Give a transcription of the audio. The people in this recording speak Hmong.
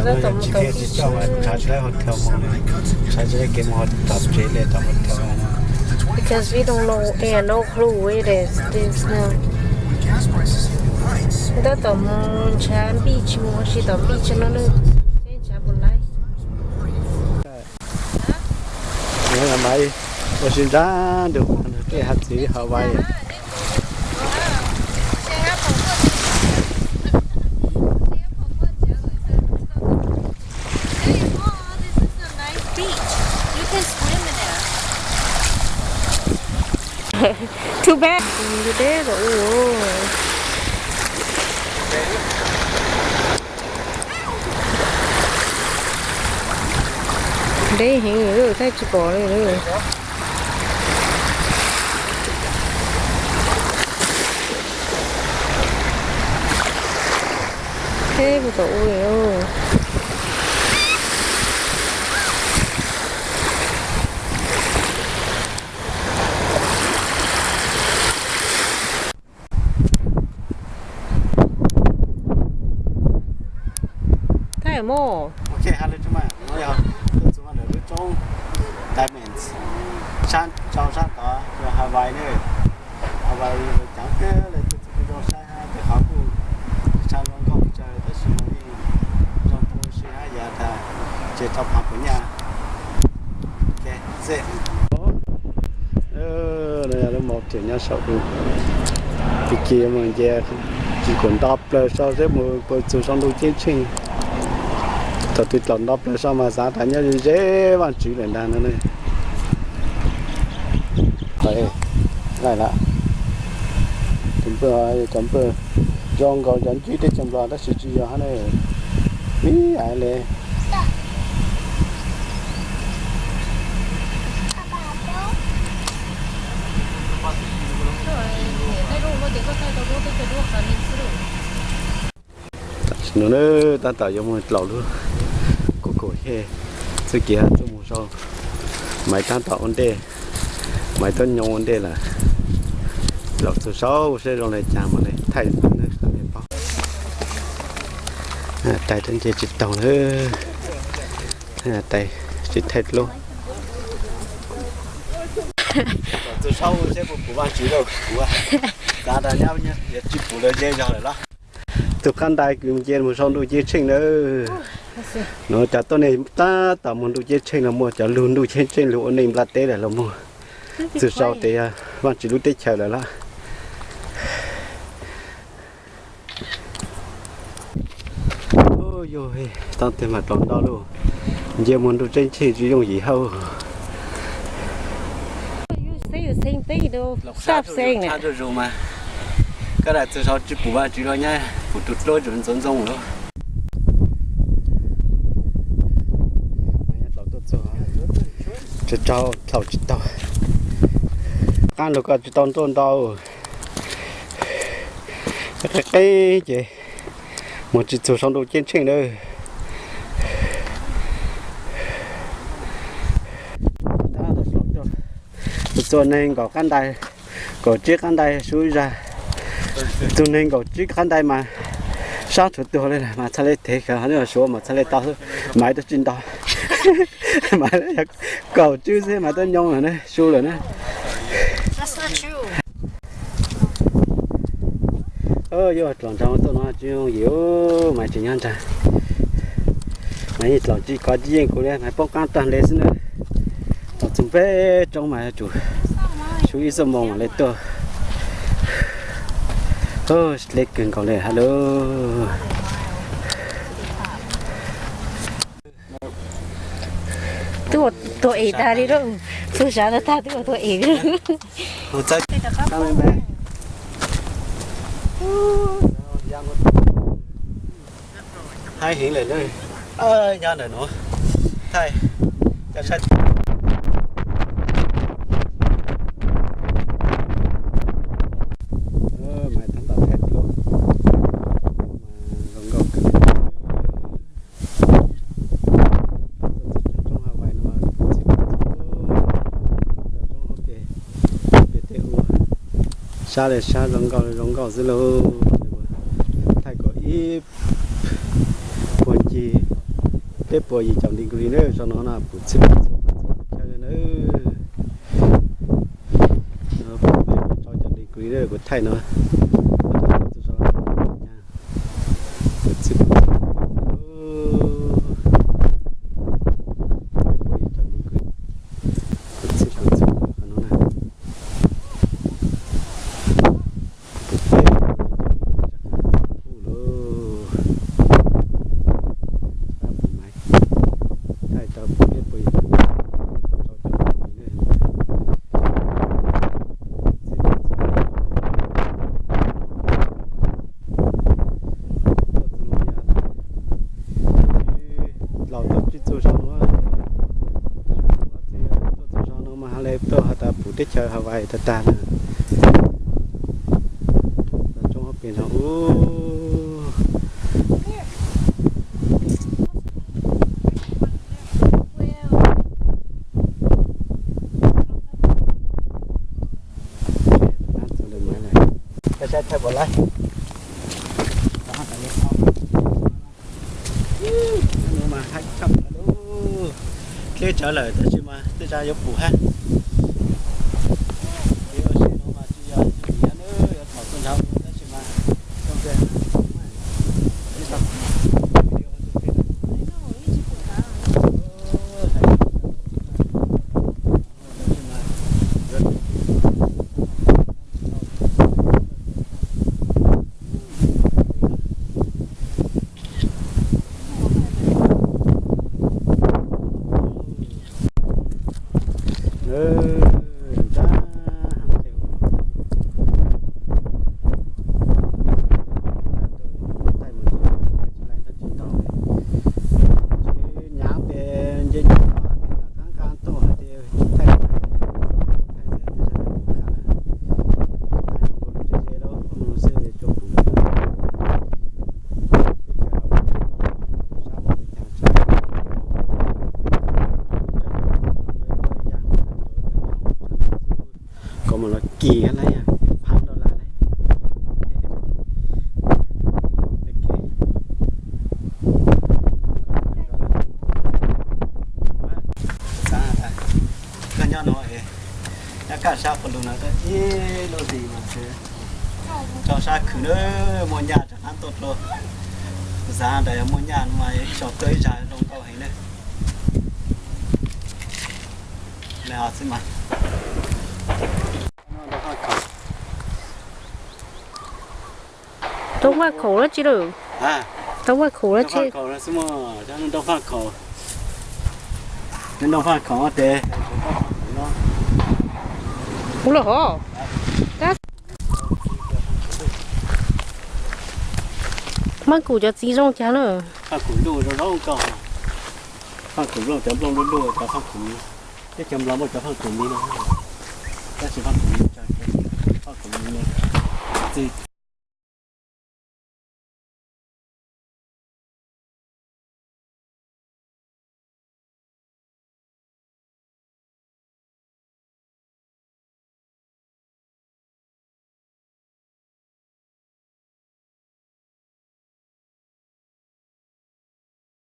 Tab tom mus tom G P S tsis coj, tshav tsis tau hotel mus, tshav tsis tau kev mus tom tsev li, tom hotel no. Because we don't know and no clue where it is. There's no. Tab tom mus ntshav beach, mus ua si tom beach no na. Ntshav puas laib. Ua si ntsab ntug tej hav txiv Hawaii. Too bad. Deb los u. Deb heev, thaij tsis pom li. Deb puas tom u li. Thaij mog. Ok, ha lwm tsoom mas no yog tuaj txog lawm lub roob Diamonds, sab rau sab tod yog Hawaii ne. Hawaii coob kawg li, tuaj txog kuj zoo saib hab tej qhov kuj tsis tshua zoo nkauj pes tsawg tab sis mas yeej zoo rau ua si hab yav tas tsis tau phav puas nyaj. Ok, xwb. No yog lub mountain nyob saum dub, ib kis mus nce tsis kaum nto plaws so seb mus puas txug saum ntuj ceeb tsheej. Thaum twg tlaus nto plaws so mas xav tas nyob ze ze Vaajtswv lawm ntag no ne. Laij lawm. Tus npawg, cov npawg zoo nkaus cov ntsib teb chaws Nplog tab sis tsis yog hab ne. Ib yam li. Tam sim no na tab tom yuav mus dlaus lub kuj kaum hej, txuj kev tuaj mus sau, Maiv tab tom ua ntej, Maiv tuaj nyob ua ntej lawm. Dlaus txug saud seb zoo li cas mam li thaij rau nej paub. Tais rau nce tsis taug na, tais tsis thaij dlub. Txug saud seb puas pum Vaajtswv rau kuv, xav tas nyob yuav tsis pum lawv ze zog lawm los. Tug qab ntais kws nce mus sau ntuj ceeb tsheej na. No cov tuab neeg tab tom mus ntuj ceeb tsheej los muaj, cov lug ntuj ceeb tsheej lug ua neej nplaj teb lawm los muaj. Txug saud tes yog Vaajtswv lub teb chaws lawm los. Yog tau tes mas dlaus nto lug, nce mus ntuj ceeb tsheej tsis yooj yim hab. Sab zus mas, koj lam txug saud tsis pum Vaajtswv los nyab pum tug dluab zus ntxoov ntxoo lawm. Tsaug tsaug dlaus tsis tau, qaab lug koj tsis tau ntuj ntau, qeeb qeeb ces mus tsis txug saum ntuj ceeb tsheej lawm. Txua neeg nkaum qab ntais, kaum tsib qab ntais sub zag. Tug neeg nkaum tsib qab ntais mas sab thuv tuag li mas txhaj le thev, Suav mas txhaj le tau, Maiv tuaj tsis nto, Maiv yog kaum tsib xwb Maiv tuaj nyob lawm na, su lawm na. Yuav dlaus nraag tuaj no tsis yooj yim, Maiv tseem nyob nraag. Maiv yeej dlaus tsis kov tsis yeej kuv li, Maiv poob qaab taag nrho xwb na. Txug npeb roob mas yuav tsum su ib xuab moos mam le tuaj. Dleb kawg nkaus li hab lauj. Twb ua tuag es tag li lauj, txug sab tag twb ua tuag es li. Haib heev lawm, nyob ntawm nuav thaij cov saib. Maiv tab tom thaij dlua, zoo nkauj kawg. Roob Hawaii no mas txhij roob hauv pes, pes tej ua, sab le sab zoo nkauj zoo nkauj xwb lauj. Thaij kom ib puag ncig Peb puas yim caum degree na, sau no na, pum txhij pum txhua pum txhua chaw na. Peb puas rau caum degree na, kuv thaij no. Pum txhij pum txhua, peb puas yim caum degree, pum txhij pum txhua qhov no na. Pum peb, pum lawm. Tab pum maiv, thaij tau pum peb puas yim, peb puas rau caum degree na. Tuaj txug no yog, laus tuaj txug zos no, tuaj txug zos no mas lawv tuaj has tas pum teb chaws Hawaii tag tag na. Tau tsoob ob peb no ub. Saib thaij puas laib. Nuav mas hab tshaj plaws lug. Dleb tsawv lawm tab sis mas tej zag yuav pum hab. Kev ua si nuav mas tsis yog ib tug niam yuav thaum tuaj nrhav tab sis mas zoo kawg. Nyav tes nce nce no tes nqa qab nqa tuaj hais tias tsis thaij, thaij xwb tes sawv daws pum khav lawm. Thaij zoo nkaus li ze ze lawm xwb tsuas pum lawm. Teb chaws Hawaii sab npaum li cas tshaj, kom mus los kis lawm, phav dollar lawm. Koj nyob no es, nyob kaj sab pus lug no ib lub zis mas rau sab khwm na, muaj nyaj rov qab tuaj dlua. Xav tas yog muaj nyaj no mas ib xyoo tuaj ib zag zoo nkauj heev na. Xwb mas. Roob Vaj Khaum dab tsi lawm? Roob Vaj Khaum dab tsi? Roob Vaj Khaum, roob Vaj Khaum tes. Kuv los hov. Maj kum cov txiv zoo cas na? Faj Kum Luj zoo zoo nkauj. Faj Kum Luj cov nplooj luj luj cov Faj Kum Miv. Teb chaws Nplog muaj cov Faj Kum Miv no, tab sis Faj Kum Miv, Faj Kum Miv txi